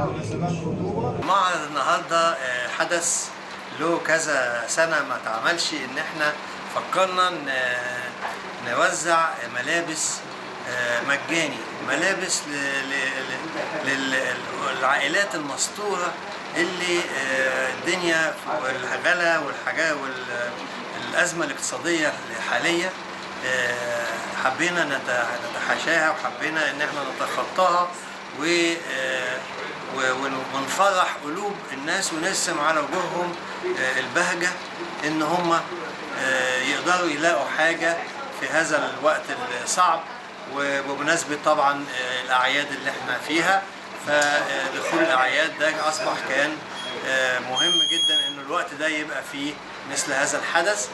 مناسبات خطوبه. معرض النهارده حدث له كذا سنة ما اتعملش، ان احنا فكرنا نوزع ملابس مجاني، ملابس للعائلات المستورة اللي الدنيا والغلا والحاجات والأزمة الاقتصادية الحالية حبينا نتحاشاها وحبينا ان احنا نتخطاها ونفرح قلوب الناس ونرسم على وجوههم البهجة ان هم يقدروا يلاقوا حاجة في هذا الوقت الصعب، وبمناسبة طبعا الأعياد اللي احنا فيها. فدخول الأعياد ده أصبح كان مهم جدا إنه الوقت ده يبقى فيه مثل هذا الحدث.